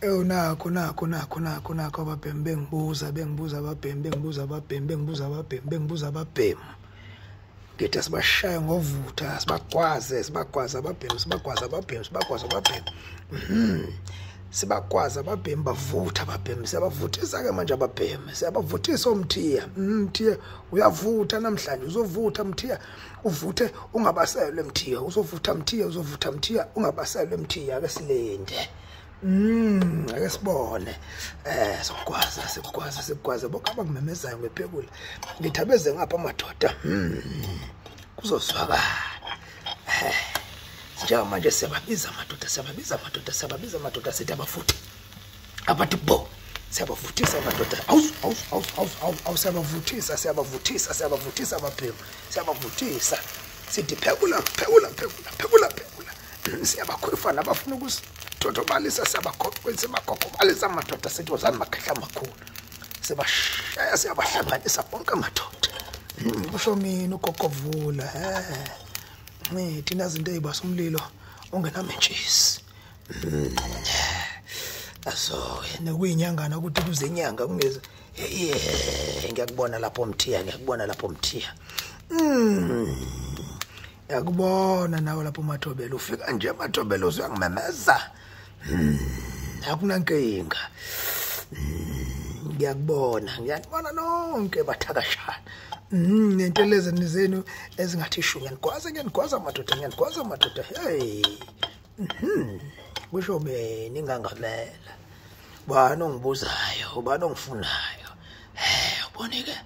Ewu nakho nakho nakho nakho nakho ababhemi bengibuza bengibuza ababhemi bengibuza ababhemi bengibuza ababhemi bengibuza ababhemi. Ngithi asibashaye ngovutha sibagwaze sibagwaze ababhemi sibagwaze ababhemi sibagwaze ababhemi. Sibagwaza ababhemi bavutha ababhemi siyabavuthisa ke manje ababhemi siyabavuthisa omthiya. Mthiya uyavutha namhlanje uzovutha mthiya uvuthe ungabaselwe mthiya uzovutha mthiya uzovutha mthiya ungabaselwe mthiya ake silinde. Ake sibone. Sokugwaza sikugwaza sikugwaza bonke abakumemezayo ngephekula. Ngithi abeze ngapha amadoda. Kuzozwakala. Njengamanje siyababiza amadoda siyababiza amadoda siyababiza amadoda sithi abafuthi. Abathi bo siyabavuthisa amadoda. Awu awu awu awu awu awu siyabavuthisa siyabavuthisa siyabavuthisa ababhemu. Siyabavuthisa. Sithi phekula phekula phekula phekula phekula. Siyabakhwefana abafuna ukusithotobalisa siyabakhokhobalisa amadoda sithi wozani makhehla amakhulu. Sibashaya siyabahlanganisa bonke amadoda. Kusho mina ugogo Vula. Thina izinto ezibasa umlilo ongenamentshisi. Aso nekuyinyangana ukuthi kuze inyanga kungeze. Ngiyakubona lapho mthiya ngiyakubona lapho mthiya. Ngiyakubona nawe lapho Mathobela ufika nje Mathobela uzuyangimemeza. Akunankinga. Ngiyakubona ngiyakubona nonke bathakashana. Nentelezi nizenu ezingathi shu ngiyanigwaza ngiyanigwaza madoda ngiyanigwaza madoda. Hey. Kusho mina ingangamela. Bani ongibuzayo, ubani ongifunayo? Ubone ke.